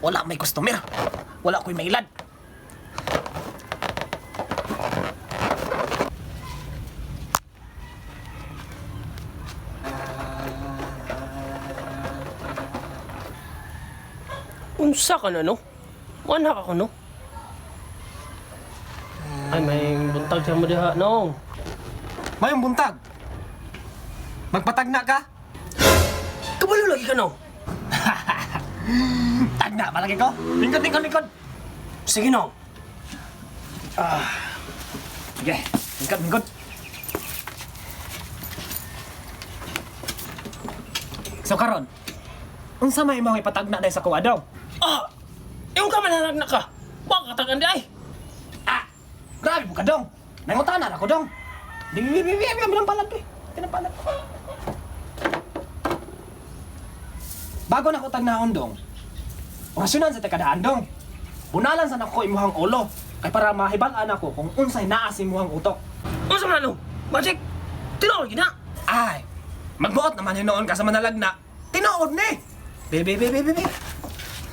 Wala may customer. Wala ko'y mailad. Unsa ka na, no? Wala ka ko, no? Ay, may buntag siya mo diha, no? Mayong buntag. Magpatagna ka? Kabalo lagi ka, no? Tagna ba lagi ko? Lingkod, lingkod, lingkod. Sige, no? Sige, lingkod, lingkod. So karon, unsa may imong ipatagna dahil sa kuha daw? Ah! Yung ka mananag na ka! Wa ka tagan di ay! Ah! Grabe mo ka dong! Nangutana na ko dong! Di, di, di, di, di, pinampalan eh. Pinampalan. Bago na ko tagnaon dong, orasyonan sa tekadaan dong. Bunalan sa nako imuhang ulo kay para mahibal-an ako kung unsay naa sa imuhang utok. Unsa man, no? Magic! Tinuod gid na! Ay, magbuot naman hinuon ka sa manalagna. Tinuod ni! Be, be, be, be, be, be.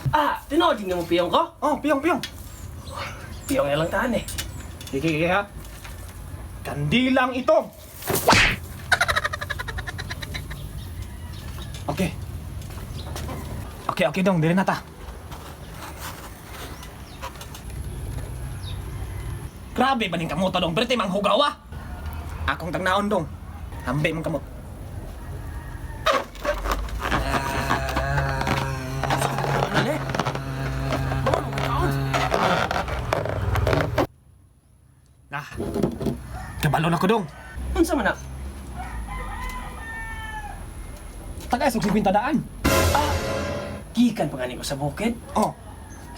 Ah, tinuod din mo piyong ko? Oh, piyong, piyong. Piyong na lang tahan eh. Sige, sige, ha. Kandilang ito. Okay. Okay, okay dong, dili na ta. Grabe ba ning kamoto dong, berti manghugaw ah. Akong tagnaon dong. Hambi mong kamot. Ano na eh? Mao man taon. Ah. Kabalo na ko dong. Unsa man na? Tagay og 50 daan. Ah! Gikan pa gani ko sa bukid. Oh,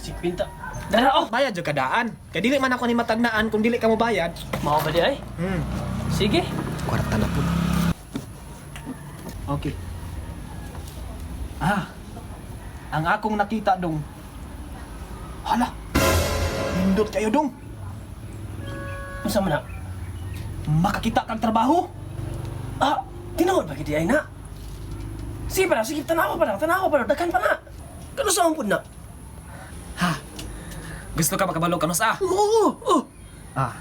50. Dara oh! bayad jud ka daan. Kay dili man ako ni matagnaan kung dili ka mo bayad. Mao ba di ay? Sige. Kwarta na po. Okay. Ah, ang akong nakita dong. Hala, nindot kayo dong. Unsa man na? Makakita kang trabaho. Ah, tinuod ba gid ay na? Sige pa na, sige, tanawa pa na, tanawa pa na, daghan pa na. Kano sa pud na? Ha, gusto ka makabalo kano sa? Oo, oo. Ah,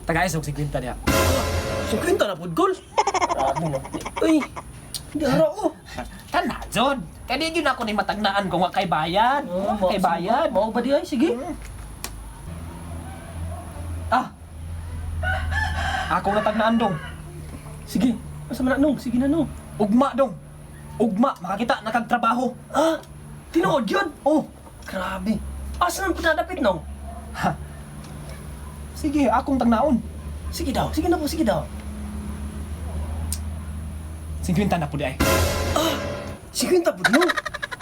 tagay og 50 diha. 50 na pud gol. Grabe na. Uy, dara oh. Tana, John. Kaya di yun ako ni matagnaan kung wa kay bayad. Wa kay bayad. Mao ba di ay? Sige. Ah, akong natagnaan dong. Sige. Asa man na nung? Sige na nung. Ugma dong. Ugma, makakita na kag trabaho. Ah, tinuod yun. Oh, Grabe. Asa man pud nadapit nung? Ha. Sige, akong tagnaon. Sige daw, sige na po, sige daw. 50 na po di ay. Ah, 50 pud nung.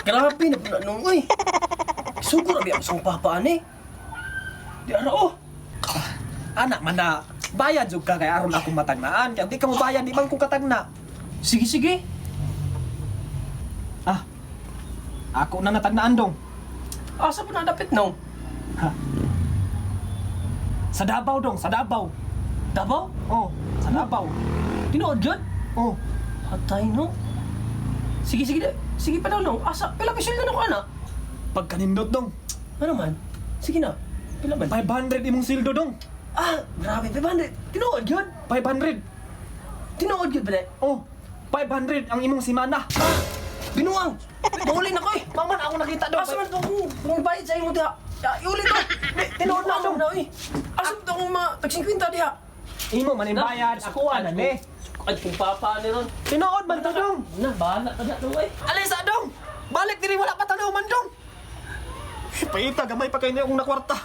Grabe na pud na nung, uy. Sugo ra biya sa akong papa ani. Di ara oh. Anak man na, bayad jud ka kay aron akong matagnaan. Kaya di ka mo bayad, di man ko katagna. Sige, sige. Ah, ako na natagnaan dong. Asa po nadapit nung? Ha. Sa Davao dong, sa Davao. Davao? Oh, sa Davao. Tinuod yun? Oh, Patay no. Sige, sige. Sige pa daw nung. Asa, pila pisil na nung ana. pagkanindot dong. Ano man? Sige na. Pila man? 500 imong sildo dong. Ah, grabe. 500. Tinuod yun? 500. Tinuod yun, pala. Oh, 500 ang imong simana. Ah, binuang. Mauli na ko eh. Maman ako nakita dong. Asa man ito kung kung bayad sa imo diha? Ah, iuli to. Tinuod na dong. Na eh. Asa man ito kung mga tag 50 diha? Imo man yung bayad, ako ana ni. Ay, kung papa ni ron. Tinuod man to dong. Na, bahala ka na dong eh. Alisa dong! Balik diri wala pa tanaw man dong. Paita gamay pa kay niya akong nakwarta.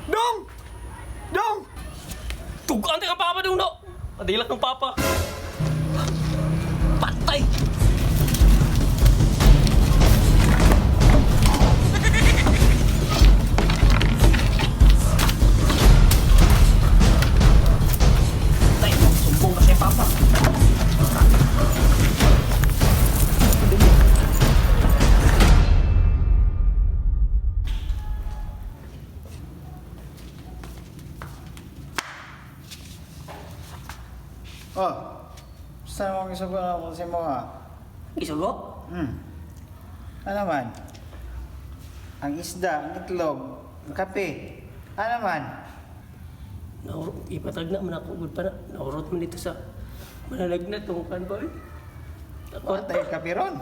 Dong! Dong! Tugaan ka papa dong do. Adilak ng papa. Patay. Patay, sumbong na siya papa. Oh, basta namang isugo na ako sa imo ha. Isugo? Hmm. Ano man? Ang isda, ang itlog, ang kape. Ano man? Naurot, ipatag na man ako gud pa na. Naurot man dito sa manalagnat tong kan ba eh. Wala tayo kape ron.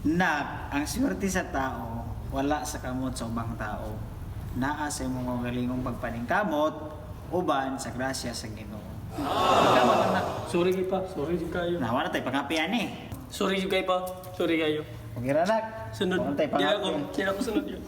Nak, ang swerte sa tao, wala sa kamot sa ubang tao. Naa sa imong kaugalingong pagpaningkamot, uban sa grasya sa Ginoo. Kamot anak. Sorry kay pa, sorry jud kayo. Na wala tayo pangapian eh. Sorry jud kay pa, sorry kayo. Okay ra, nak. Sunod. Wala tayo Di na ako, pangapian. di na ako sunod yun.